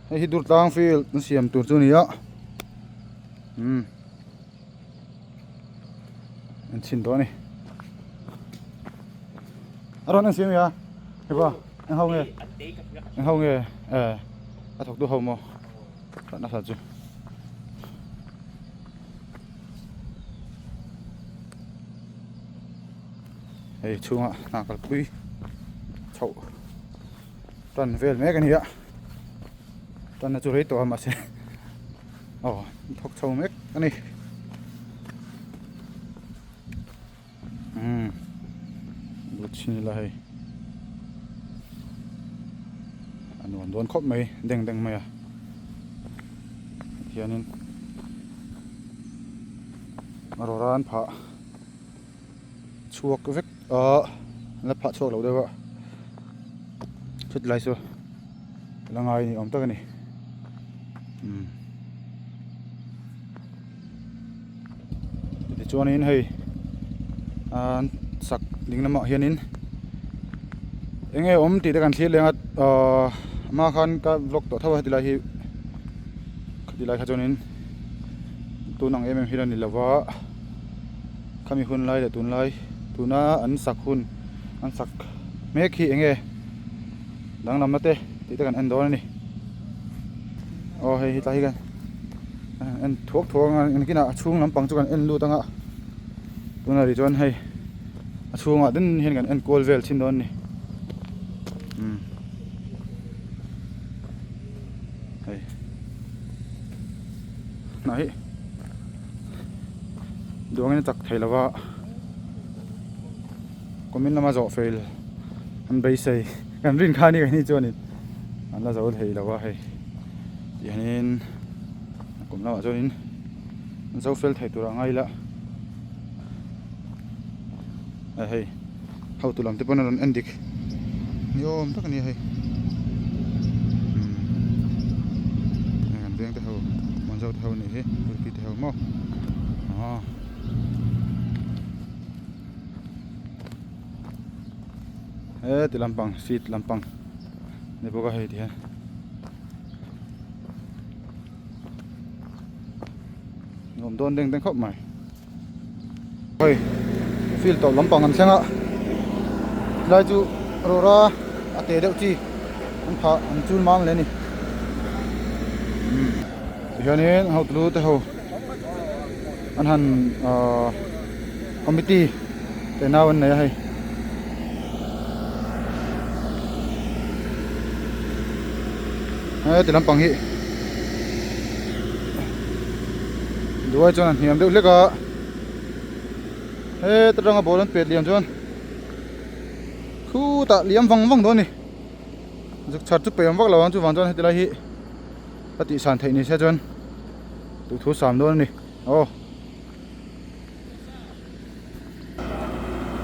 Hei hi Durtlang field an siam tur chu a ni a umm an chhin tawh a ni a rawn en siam a hepa eng ho nge eng ho nge eh a thawk tu ho maw nasa chu. Hei chhungah hna kalpui chhoh tan vel mek a ni a tanna chu rei tawh a mahse aw thawk chho mek a ni umm lut chhin ila hei a nuam dawn khawp mai deng deng mai a tihianin a rawra an phah. Chhuak vek a an la phah chhuak lo deuh a chuti lai chu la ngai ni awm tak a ni umm tichuanin hei an sak ding lamah hianin eng nge awm tih te kan thlir leng a ahh hma khan ka vlog tawh tho a heti lai hi khati lai kha chuanin tun ang em em hi la ni lo va. Khami hun lai leh tunlai tuna an sak hun an sak mek hi eng nge danglamna te tih te kan en dawn a ni aw hei hetlai hi kan en thuak thuak anga engtinah a chhung lampang chu kan en lut anga tunah rih chuan hei a chhungah din hian kan en kual vel thin dawn a ni umm hei hnah hi. Duangin a chak thei lo va kumin lama zawh fel an beisei kan rin kha a ni keini chuanin an la zo thei lo va hei tihianin kum lamah chuanin an zo fel thei tur a ngai la hei hotu lam te pawn a rawn en dik ni awm tak a ni a hei umm kan veng te ho Muanzo te ho a nih hi Turkey te ho maw aw heti lampang seat lampang ni bawk a hei ti hian. Nuam dawn deng deng khawp mai. Hei field tawp lampang an thleng a tilai chu rawra a te deuh chi an phah an chul mang hle a ni umm tihianin hotu te ho an han ahh committee te nau an nei a hei. Heti lampang hi duai chuan a hniam deuh hlek a heta tanga ball an pet liam chuan khutah liam vang vang dawn a ni zuk chhar chu peih awm vak lo ang chuvang chuan heti lai hi a tih san theih ni se chuan duhthu sam dawn a ni aw.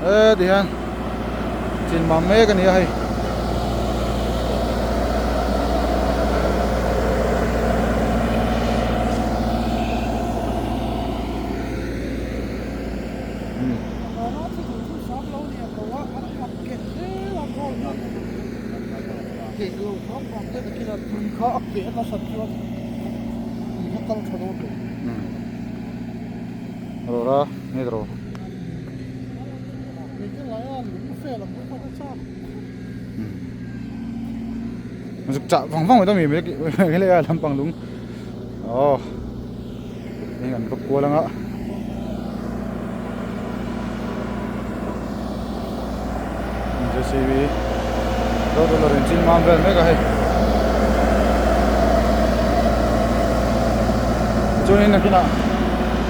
Heti hian chin mam mek a ni a hei. Rawra nge rawh. Zuk chah vang vang mai ta mi helai a lampang lung aw heng an va kual anga J C B road roller in chin mam vel mek a hei chuanin nakinah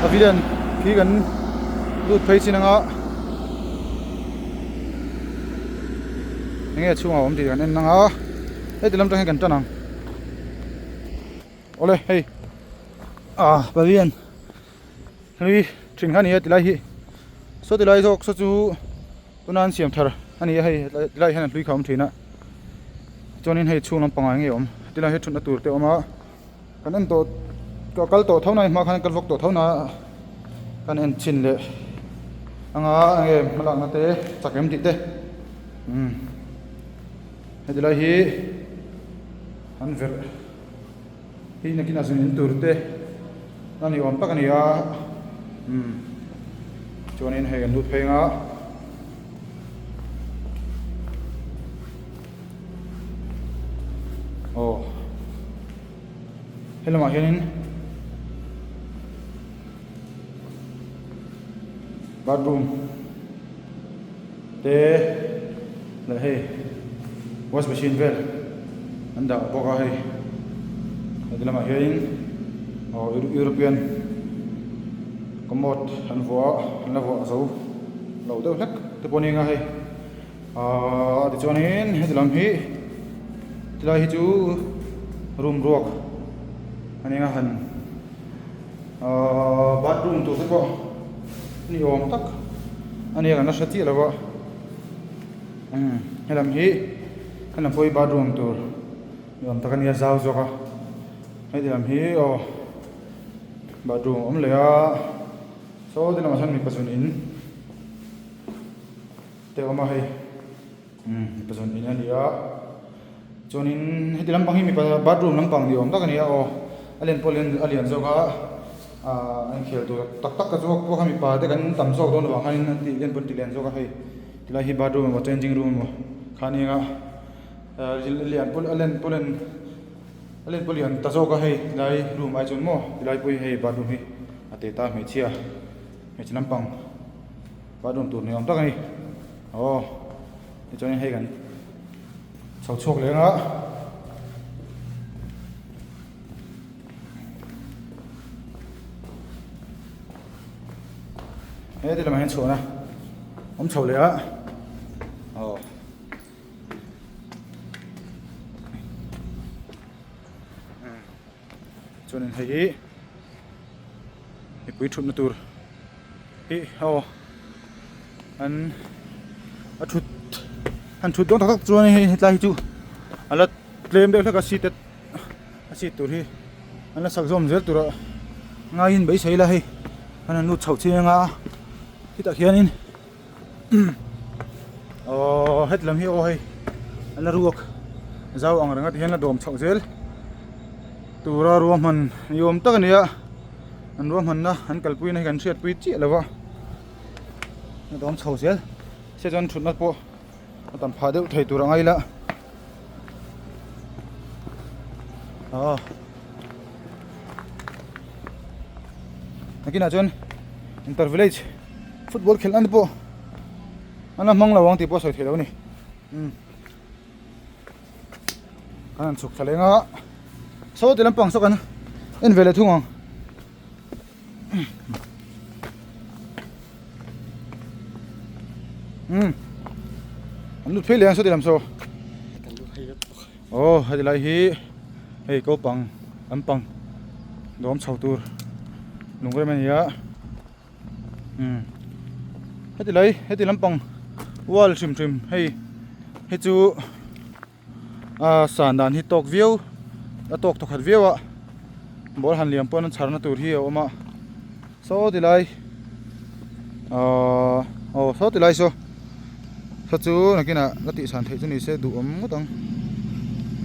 pavilion khi kan lut phei chin anga enge chhungah awm tih kan en anga heti lam tang hian kan tan ang awle hei ah pavilion hlui thin kha a ni a tilai hi saw tilai zawk saw chu tuna an siam thar a ni a hei tilai hian a hlui kha a awm thin a chuanin hei chhung lampangah enge awm tilai hi thutna tur te a awm a. Kan en tawh ka kal tawh tho na hma khan kal vawk tawh tho na kan en chhin leh anga enge hmalakna te chak em tih te umm heti lai hi an verh. Hi nakinah zun in tur te a ni awm tak a ni a umm chuanin hei kan lut phei ang a. Aw he lamah hianin bathroom te leh hei wash machine vel an dah bawk a hei heti lamah hianin aw european commode an vuah a an la vuah zo lo deuh hlek te pawh a ni ang a hei ahh tichuanin heti lam hi tilai hi chu room ruak a ni ang a han Ahh bathroom tur te pawh ni awm tak a nia kan la hre chiah lo a umm helam hi helam pawh hi bathroom tur ni awm tak a nia zau zawk a heti lam hi aw bathroom a awm leh a saw ti lamah sawn mipa zun in te a awm a hei. Umm mipa zawn in a ni a chuanin heti lampang hi mipa bathroom lampang ni awm tak a ni a aw a len pawh a lian zawk a ahh a inkhel tur tak tak ka chu pawh kha mipa te kan tam zawk dawn avang khanin an tih len pawh an ti lian zawk a hei tilai hi bathroom emaw changing room emaw kha a ni ang a ahh lian pawh a len pawh len a len pawh lian ta zawk a hei tilai room ai chuan maw tilai pawh hi hei bathroom hi a te ta hmeichhia hmeichhe lampang. Bathroom tur ni awm tak a ni aw tichuanin hei kan chho chhuak leh ang a heti lamah hian chhuahna awm chho leh a aw. Chuanin hei hi mipui thutna tur hi aw an a thut han thut dawn tak tak chuan hei hetlai hi chu a la tlem deuh hlek a seat a seat tur hi an la sak zawm zel tur a ngaiin beisei ila hei an han lut chhoh chiang a hetah hianin Aww heti lam hi aw hei a la ruak zau ang reng a tihian la dawm chhoh zel tura ruahman ni awm tak a ni a an ruahmanna an kalpui na hi kan hriatpui chiah lo va a dawm chho zel se chuan thutna pawh a tam phah deuh thei tur a ngai la aw nakinah chuan inter village football khelh nan te pawh an la hmang lo ang tih pawh a sawi theih loh a ni umm kan han chhuk thla leng a saw ti lampang saw kan en ve leh thung ang umm an lut phei leh ang saw ti lam saw aw heti lai hi hei ko pang lampang dawm chho tur lungrem a ni a. Umm heti lai heti lampang wall hrim hrim hei hei chu a san dan hi tawk viau a tawk thawkhat viau a ball han liam pawn a chhar na tur hi a awm a saw ti lai ahh aw saw ti lai saw saw chu nakinah la tih san theih chu ni se duh awm ngawt ang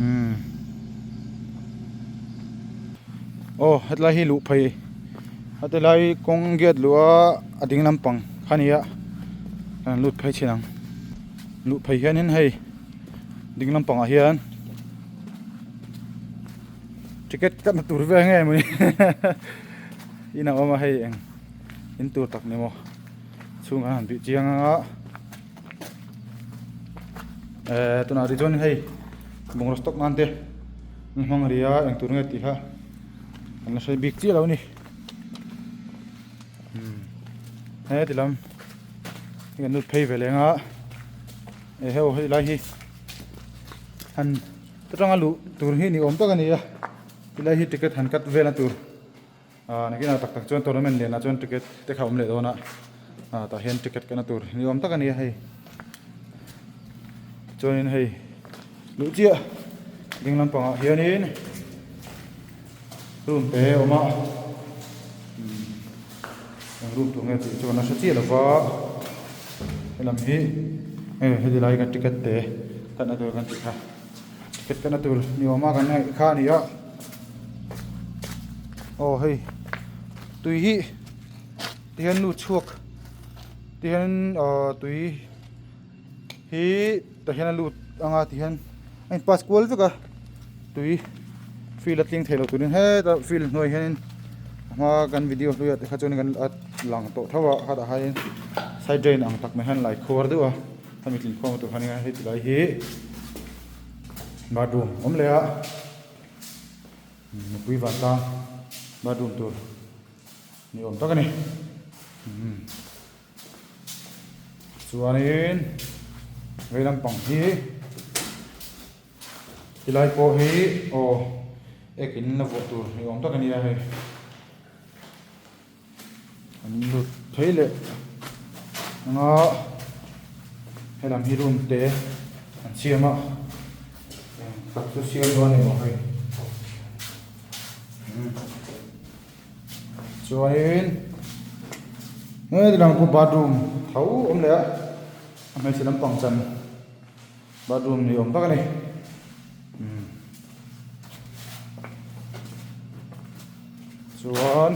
umm aw hetlai hi luh phei. Heti lai kawng gate luh a a ding lampang kha a ni a kan lut phei thin ang luh phei hianin hei ding lampangah hian ticket cut na tur vel nge mawni in a awm a hei eng in tur tak ni maw chhung an han bih chiang ang a eh tunah rih chuan hei bungraw stock nan te an hmang rih a eng tur nge tih kha. An la hre bik chiah lo a ni umm heti lam hi kan lut phei ve leng a eh heu hei lai hi han ta tanga luh tur hi ni awm tak a ni a tilai hi ticket han cut vel na tur ah nakinah tak tak chuan tournament lianah chuan ticket te kha a awm leh dawn a ah tah hian ticket cut na tur ni awm tak a ni a hei chuanin hei. Luh chiah ding lampangah hianin room te a awm a eng room tur nge tih chu kan la hre chiah lova helam hi hei heti lai kan ticket te cut na tur kan tih kha ticket cut na tur ni awm a kan ngaih kha a ni a. Aw hei tui hi tihian lut chhuak tihian aw tui hi tahian a lut anga tihian a in pass kual vek a tui field a tling thei lo turin heta field hnuai hianin a hma kan video hluiah te kha chuan kan a lang tawh tho a khatah hianin side drain ang tak mai hian lai khuar deuh a hemi tlin khawm tur khan hei ti lai hi bathroom awm leh a mipui vantlang bathroom tur ni awm tak a ni. Chuanin vei lampang hi tilai pawh hi aw ek in la vuah tur ni awm tak a nia hei an lut phei leh anga helam hi room te an siam a eng tak chu siam dawn a ni maw hei. Chuanin heti lang pawh bathroom tho awm leh a a hmeichhe lampang chan bathroom ni awm tak a ni umm chuan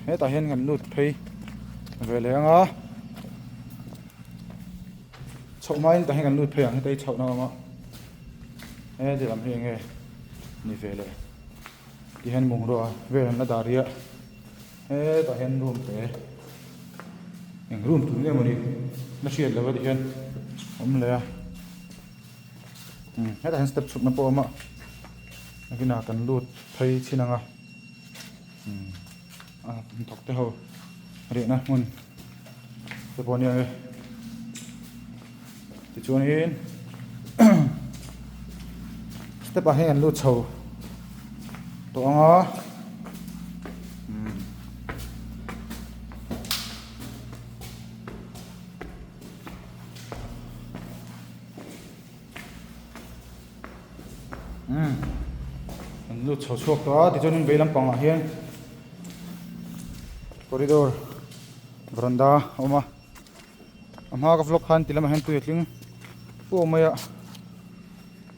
hetah hian kan lut phei ve leh ang a chhoh hmain tah hian kan lut phei ang heta hi chhohna a awm a. Heti lam hi enge ni ve le tihian bungrua vel an la dah rih a hetah hian room te eng room tur nge mawni la hriat loh a tihian awm leh a umm hetah hian step chhukna pawh a awm a nakinah kan lut phei chhin ang a umm a hnathawk te ho riahna hmun te pawh a nia nge tichuanin step ah hian an lut chho tawh ang a umm umm an lut chho chhuak tawh a tichuanin vei lampangah hian corridor veranda a awm a a hma ka vlog khan ti lamah hian tui a tling puak mai a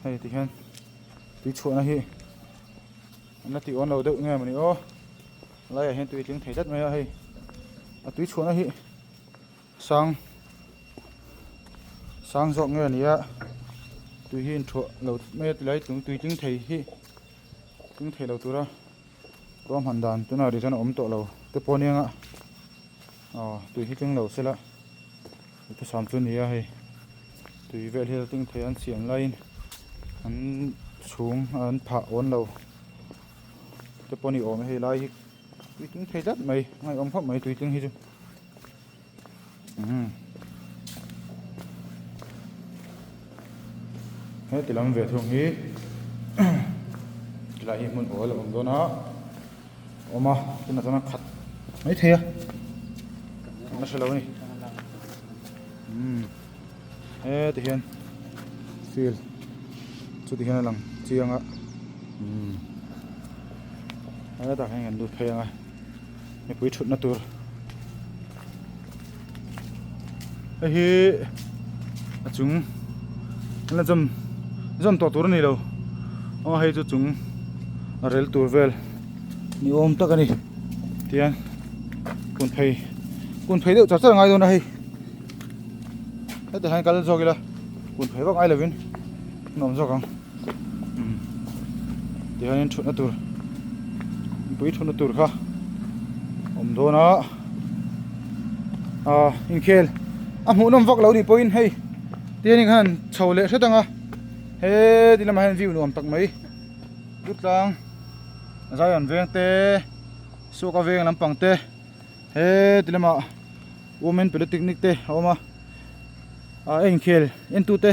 hei ti hian tui chhuahna hi an la tih awn lo deuh nge mawni aw laiah hian tui a tling thei tlat mai a hei a tui chhuahna hi sang sang zawk nge a ni a tui hi inthuah lo mai a tilai tui tling thei hi tling thei lo tura ruahman dan tunah rih chuan a awm tawh lo te pawh aniang a aw tui hi tling lo sela duhthusam chu a ni a hei tui vel hi a tling thei a an siam laiin an chhung an phah awn lo te pawh a ni awm a hei lai hi tui tling thei tlat mai ngaihawm khawp mai tui tling hi chu. Umm heti lam ve thung hi tilai hi hmun awl a awm dawn a awm a tunah chuan a khat mai thei a an la hre lo a ni umm heti hian field chuti hian a lang chiang a umm hetah hian kan lut phei ang a. Mipui thutna tur hei hi a chung an la zawm zawm tawh tur a ni lo aw hei chu chung a rel tur vel ni awm tak a ni tihian kun phei kun phei deuh char char a ngai dawn a hei hetah hian kal zawk ila kun phei vak ngai lovin an awm zawk ang. Tihianin thutna tur mipui thutna tur kha awm dawn a ah inkhel a hmuhnawm vak lo nih pawhin hei tihianin khan chho leh hret ang a he ti lamah hian view nuam tak mai Lutlang Zion veng te Suaka veng lampang te he ti lamah Women Polytechnic te a awm a ah inkhel entute.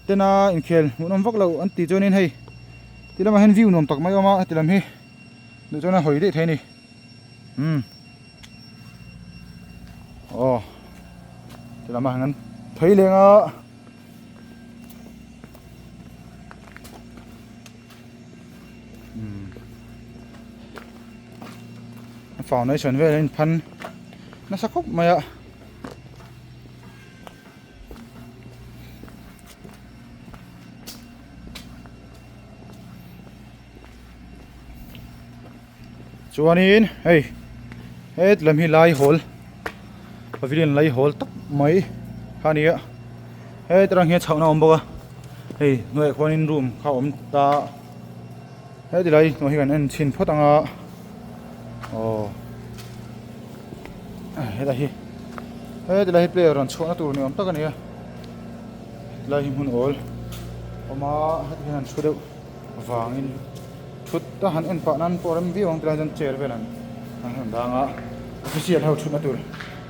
Tena inkhel hmuhnawm vak lo an tih chuanin hei ti lamah hian view nuam tak mai a awm a heti lam hi duh chuan a hawi daih thei a ni umm aw ti lamah hian an phei leng a umm a foundation vel a inphan nasa khawp mai a. Chuanin hei het lam hi lai hawl pavilion lai hawl tak mai kha a ni a heta tang hian chhohna a awm bawk a hei hnuaiah khuanin room kha a awm ta heti lai hnuai hi kan en chhin phawt ang a aw helai hi heti lai hi player rawn chhuahna tur ni awm tak a ni a helai hi hmun awl awm a heti hian an thu deuh vangin thut a han en pah nan pawh rem viau ang tilai chuan chair vel an an han dang a official ho thutna tur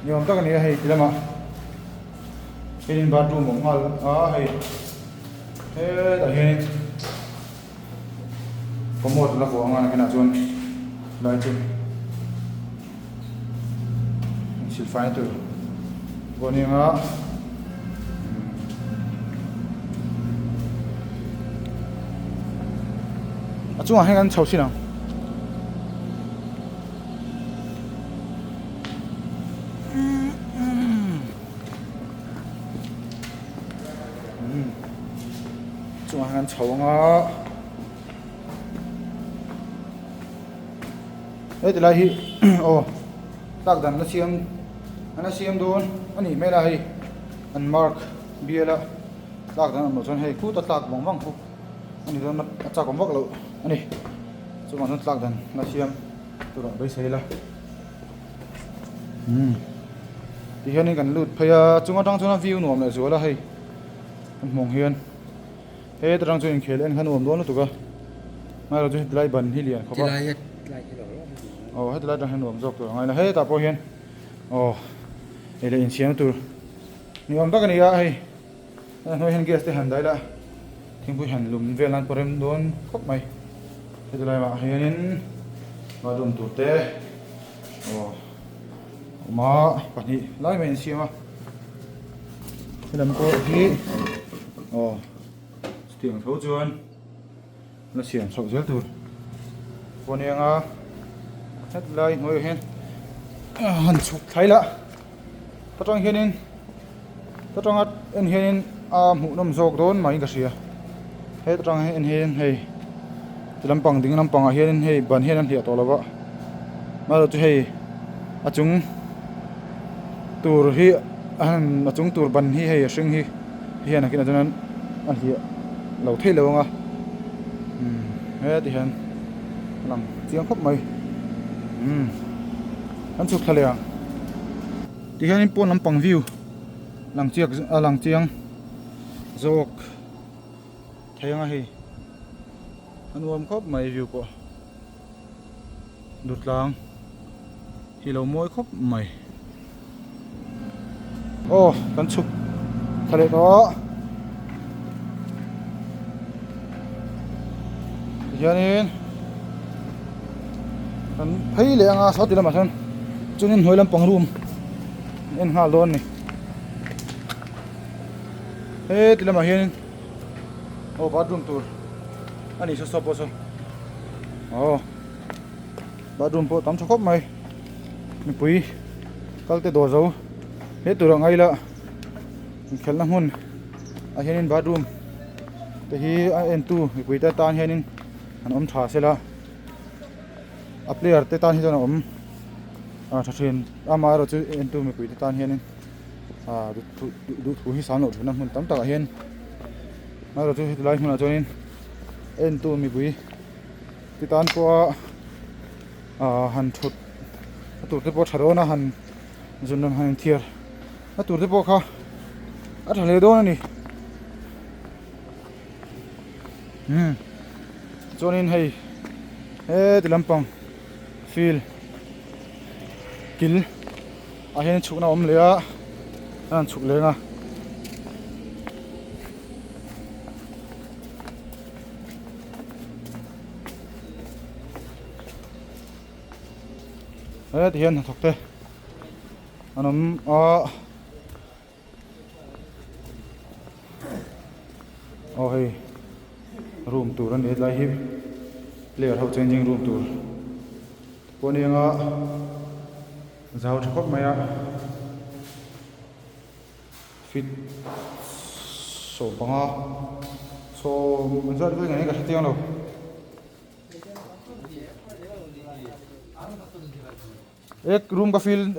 ni awm tak a ni a hei ti lamah hianin bathroom a awm nghal a hei hetah hianin commode la vuah ang a nakinah chuan lai chu insilfaina tur pawh a ni ang a. A chungah hian kan chho chin ang. Chungah hian kan chho ang a. Heti lai hi aw tlak dan la siam an la siam dawn a nih hmel a hei an mark bial a tlak dan awm loh chuan hei khuta tlak vang vang khu a ni dawn a chak awm vak loh a ni chuvang chuan tlak dan la siam turah beisei la umm tihianin kan lut phei a chung atang chuan a view nuam leh zual a hei kan hmuh ang hian. Heta tang chuan inkhel en kha nuam dawn lutuk a ngailo chu hetilai ban hi lian khawp a aw hetilai atang hian nuam zawk tur a ngailo hetah pawh hian aw ei leh insiam tur ni awm tak a ni a hei a hnuai hian gas te han daih la thingpui han lum vel nan pawh rem dawn khawp mai hetilai ah hianin bathroom tur te aw awm a pahnih lai mai insiam a. Helam pawh hi aw chutiang tho chuan la siam chhoh zel tur pawh a ni ang a hetlai hnuaiah hian han chhuk thlai lah ta tang hianin ta tanga en hianin a hmuhnawm zawk dawn maiin ka hria heta tang en hian hei ti lampang ding lampangah hianin hei ban hian an hliah tawh lo va amaherawhchu hei a chung tur hi a han a chung tur ban hi hei a hring hi hian a kinah chuan a hliah lo thei lo ang a umm heti hian a lang chiang khawp mai umm an chhuk thla leh ang tihianin pawn lampang view lang chiak a lang chiang zawk thei ang a hei a nuam khawp mai view pawh Dutlang hi lo mawi khawp mai. Aw kan chhuk thla leh tawh a. Tihianin kan phei leh anga saw ti lamah sawn chuanin hnuai lampang room en nghal dawn a ni. Heti lamah hianin aw bathroom tur a ni saw saw pawh saw. Aw bathroom pawh tam tha khawp mai mipui kal te dawr zo he tur ah ngaila inkhelhna hmun ah hianin bathroom te hi a en tu mipui te tan hianin an awm tha sela a player te tan hi chuan a awm ah tha thin amaherawhchu en tu mipui te tan hianin ah duhthu hi sang loh thuna hmun tam takah hian amaherawhchu hetilai hmunah chuanin. Entu mipui ti tan pawha ah han thut a tur te pawh a tha dawn a han zun rawn han inthiar a tur te pawh kha a tha hle dawn a ni umm chuanin hei heti lampang field kil ah hian chhukna a awm leh a an han chhuk leng a. Heti hian hnathawk te an awm a aw hei room tur a ni hetlai hi player ho changing room tur pawh a ni ang a zau tha khawp mai a. Fit 15 sawm zat vel ngei ka hre chiang lo. Ek room ka feel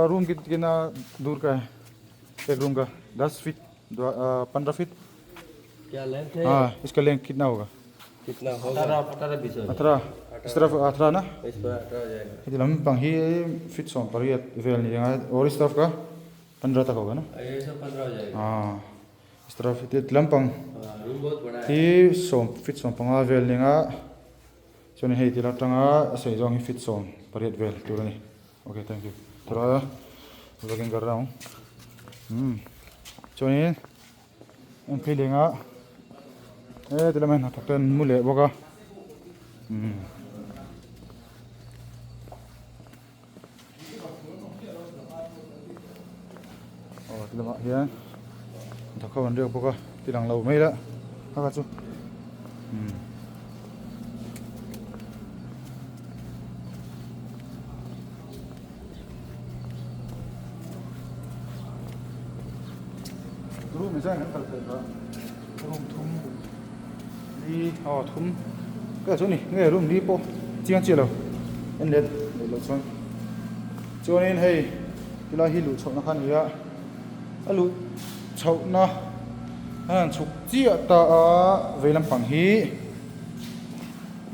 room kitna dur ka hai ek room ka das feet पंद्रह feet क्या length है हाँ इसका लेंथ कितना होगा कितना होगा अठारह अठारह बीस अठारह इस तरफ अठारह ना इस पर अठारह हो जाएगा heti lampang hi feet sawm pariat vel ni anga or is taraf ka पंद्रह tak होगा ना ये सब पंद्रह हो जाएगा हाँ is taraf heti lampang हाँ, रूम बहुत बड़ा है hi sawm feet sawm panga vel ni anga chuan hei ti la tanga a sei zawng hi feet sawm pariat vel tur a ni okay thank you thura vlogging kar rang umm chuanin an phei leng a he ti lamah hian hnathawk te an mu leh bawk a umm. Aw ti lamah hian hnathawk ho an riak bawk a ti lang lo mai la kha kha chu umm. Room hi chuan kan kal phei kha room thum li aw thum ka chu ni nge room li pawh chiang chiah lo en let leh loh chuan chuanin hei tilai hi luh chhohna kha a ni a a luh chhohna a han chhuk chiah ta a vei lampang hi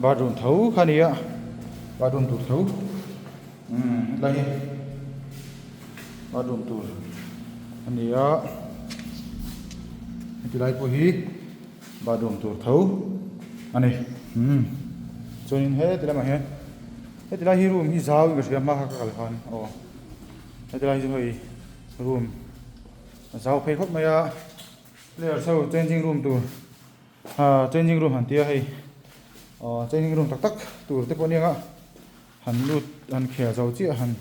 bathroom tho kha a ni a bathroom tur tho umm hetlai hi bathroom tur a ni a heti lai pawh hi bathroom tur tho a ni umm chuanin heti lamah hian heti lai hi room hi zau in ka hria hma kha ka kal khan aw heti lai hi chu hei room a zau phei khawp mai a players ho changing room tur ah changing room han tia hei aw changing room tak tak tur te pawh a ni ang a han lut han khel zo chiah han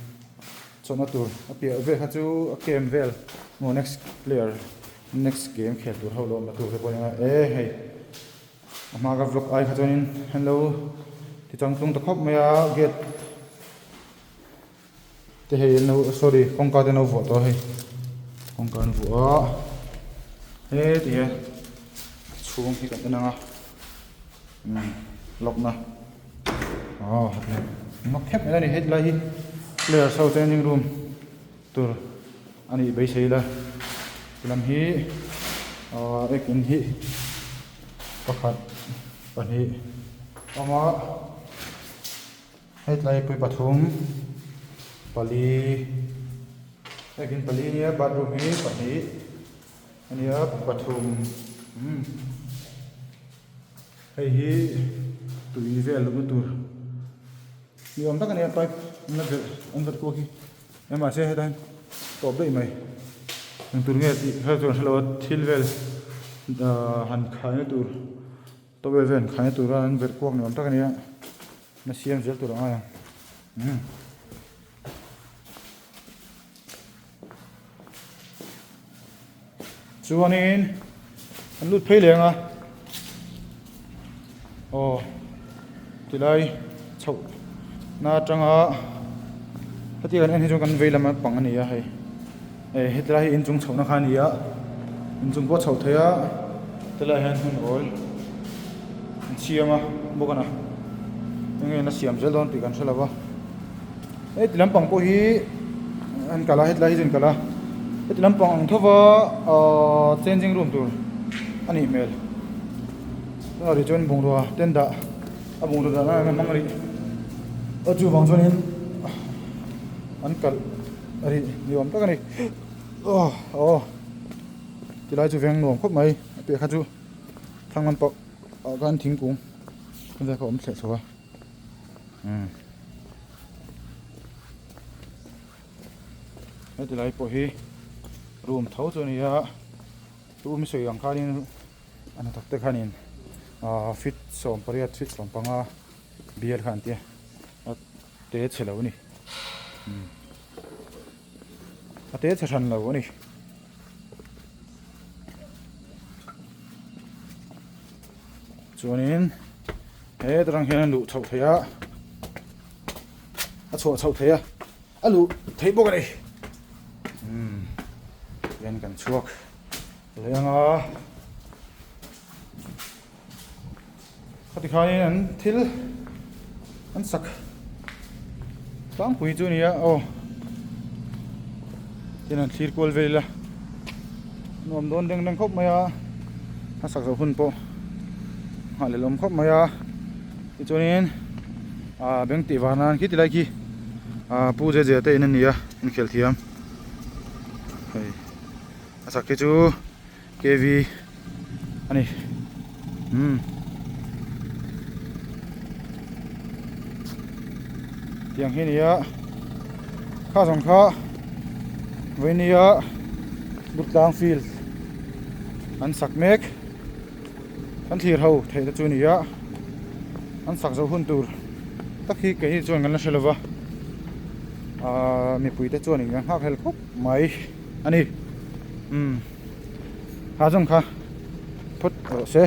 chawhna tur a piah vel kha chu a camp vel maw next player next game khel tur ho lo awmna tur te pawh a ni ang a e hei a hma ka vlog ai kha chuanin an lo ti changtlung ta khawp mai a gate te hei an lo sorry kawngka te an lo vuah tawh a hei kawngka an vuah a heti hian chhung hi kan en ang a umm lock na aw mak khep mai a ni heti lai hi players ho changing room tur a nih beisei ila lam hi aaa ek in hi pakhat pahnih a awm a. Hetlai pui pathum pali hekin pali ania bathroom hi pahnih ania pathum umm hei hi tui vel luhna tur ni awm tak ania pipe an la belh an vat kuak hi mahse hetah hian tawp daih mai engtur nge tih kha chuan hrelo a thil vel ahh han khaina tur. Towel vel an khaina tura an verh kuak ni awm tak a ni a, na siam zel tur a ngai ang umm. Chuanin an lut phei leng a, aw tilai chhoh na atanga heti kan en hi chuan kan vei lama pang a ni a hei eh hetilai hi inchung chhohna kha a ni a inchung pawh a chhoh theih a tilai hian hmun awl an siam a bawk a na eng nge la siam zel dawn tih kan hre lo va heti lampang pawh hi an kal a hetilai hi chu an kal a heti lampang ang tho va ahh changing room tur a nih hmel tunah rih chuan bungrua ten dah. A bungraw dah lai an hmang rih a chuvang chuanin an kalh rih ni awm tak a ni aw aw tilai chu veng nuam khawp mai a piah kha chu thlang lampang ah khan thingkung vel kha a awm thleh chho a umm heti lai pawh hi room tho chu a ni a room sawi ang khanin. A hnathawk te khanin ahh feet 18 feet 15 bial kha an tia a te chhe lo a ni umm a te chhe hran lo a ni chuanin heta tang hian a luh chhoh theih a a chhuah chhoh theih a a luh theih bawk a ni umm tihian kan chhuak. Lenga khati khanin an thil an sak. Tlangpui chu a ni a aw tin han thlir kual vel ila nuam dawn deng deng khawp mai a a sak zawh hun pawh nghah leh lawm khawp mai a tichuanin ah bank tih vang nan khi ti lai khi ah pu je je te in a ni a inkhel thiam hei a sak hi chu K_V a ni umm tiang hi a ni a kha zawng kha vawini a Durtlang field an sak mek an thlir ho theih te chu a ni a an sak zo hun tur tak hi keini chuan kan la hre lova ahh mipui te chuan in kan nghak hlel khawp mai a ni umm. Ha zawng kha phawt rawh se.